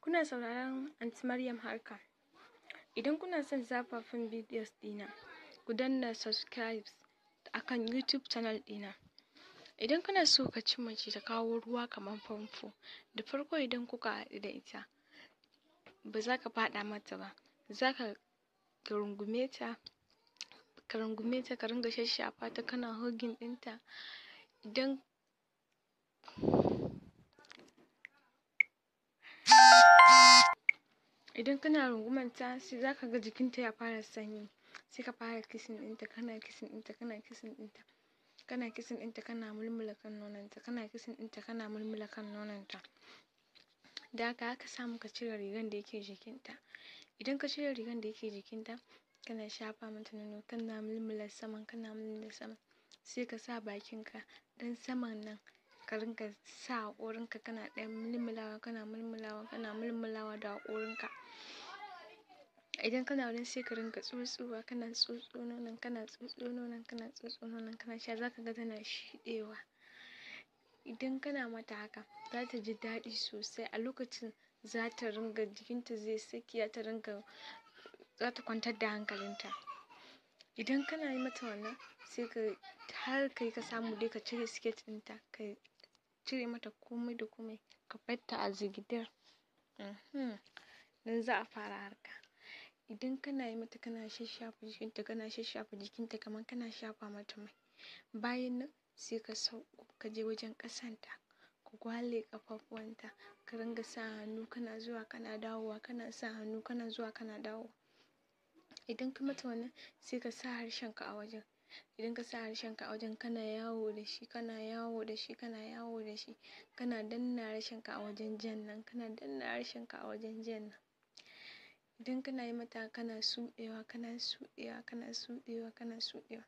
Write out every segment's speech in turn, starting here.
Kuna sauraron Aunty Maryam Harka. Idan kuna son zafafan videos ɗina, ku danna subscribe akan YouTube channel ɗina. Idan kana so ka ci mace ta kawo ruwa kamar famfo, da farko idan kuka haɗu da ita, ba za ka faɗa mata ba, za ka rungume ta, ka rungume ta, ka ringa shashshafa ta, kana hugging ɗinta. Idan kana runguman ta, sai za ka ga jikinta ya fara sanyi, sai ka fara kissing ɗinta, kana kissing ɗinta, kana kissing ɗinta, kana kissing ɗinta, kana mulmula kan nononta, kana kissing ɗinta, kana mulmula kan nononta. Da haka haka samu ka cire rigan da yake jikinta. Idan ka cire rigan da yake jikinta, kana shafa mata nono, kana mulmula saman, kana mulmula saman, sai ka sa bakinka ɗan saman nan, ka ringa sa haƙorinka, kana ɗan mulmulawa, kana mulmulawa, kana mulmulawa da haƙorinka. Idan kana wurin, sai ka ringa tsotsowa, kana tsotso nonon, kana tsotso nonon, kana tsotso nonon, kana sha, za ka ga tana shiɗewa. Idan kana mata haka, za ta ji daɗi sosai. A lokacin za ta ringa jikinta zai saki, za ta ringa, za ta kwantar da hankalinta. Idan kana yi mata wannan, sai ka har kai ka samu dai ka cire siket ɗinta, ka cire mata komai da komai, ka barta a zigidar. Nan za a fara harka. Idan kana yi mata, kana shashshafa jikinta, kana shashshafa jikinta kamar kana shafa mata mai. Bayan nan sai ka sauko ka je wajen ƙasanta, ka gwale ƙafafuwanta, ka ringa sa hannu kana zuwa kana dawowa, kana sa hannu kana zuwa kana dawowa. Idan ka mata wannan, sai ka sa harshenka a wajen. Idan ka sa harshenka a wajen, kana yawo da shi, kana yawo da shi, kana yawo da shi, kana danna harshenka a wajen jan nan, kana danna harshenka a wajen jan nan. Idan kana yi mata, kana suɗewa, kana suɗewa, kana suɗewa, kana suɗewa,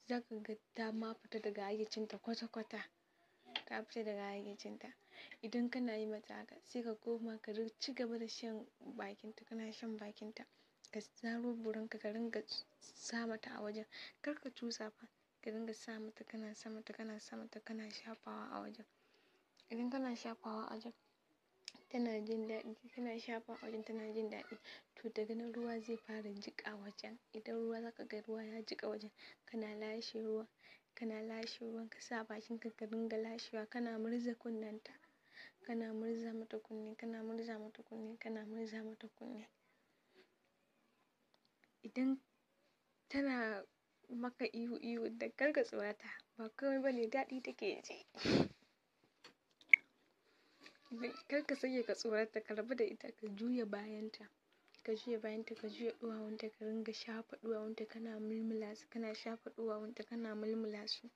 za ka ga ta ma fita daga hayyacinta kwata-kwata. Ta fita daga hayyacinta. Idan kana yi mata haka, sai ka koma ka ci gaba da shan bakinta, kana shan bakinta. Ka zaro burinka, ka ringa sa mata a wajen. Kar ka cusa fa, ka ringa sa mata, kana sa mata, kana sa mata, kana shafawa a wajen. Idan kana shafawa a wajen, tana jin daɗi. Kana shafawa a wajen, tana jin daɗi. To daga nan ruwa zai fara jiƙa wajen. Idan ruwa, za ka ga ruwa ya jiƙa wajen. Kana lashe ruwa, kana lashe ruwan, ka sa bakinka ka ringa lashewa, kana murza kunnenta, kana murza mata kunne, kana murza mata kunne, kana murza mata kunne. Idan tana maka ihu ihu, da kar ka tsorata, ba komai bane, daɗi take ji. Kar ka sake ka tsorata, ka rabu da ita, ka juya bayanta, ka juya bayanta, ka juya ɗuwawunta, ka ringa shafa ɗuwawunta, kana mulmula su, kana shafa ɗuwawunta, kana mulmula su.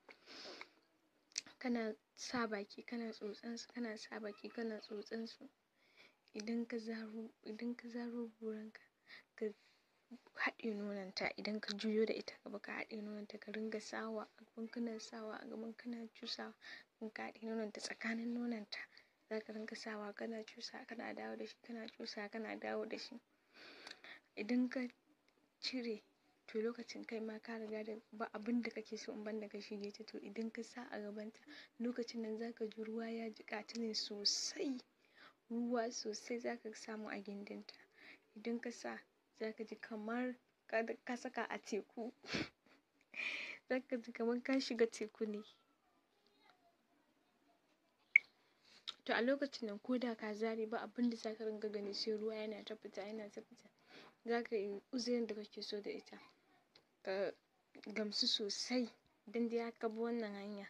Kana sa baki, kana tsotsan su, kana sa baki, kana tsotsan su. Idan ka zaro burinka, ka haɗe nononta. Idan ka juyo da ita gaba, ka haɗe nononta, ka ringa sawa a gaban, kana sawa a gaban, kana cusawa. In ka haɗe nononta, tsakanin nononta za ka ringa sawa, kana cusawa, kana dawo da shi, kana cusawa, kana dawo da shi. Idan ka cire, to lokacin kai ma ka riga da ba abin da kake so in ban da ka shige ta. To idan ka sa a gabanta, lokacin nan za ka ji ruwa ya jiƙa ta ne sosai. Ruwa sosai za ka samu a gindinta. Idan ka sa, za ka ji kamar ka saka a teku. Za ka ji kamar ka shiga teku ne. To a lokacin nan, ko da ka zare, ba abin da za ka ringa gani sai ruwa yana ta fita, yana ta fita. Za ka yi uzurin da kake so da ita. Ka gamsu sosai idan dai har ka bi wannan hanya.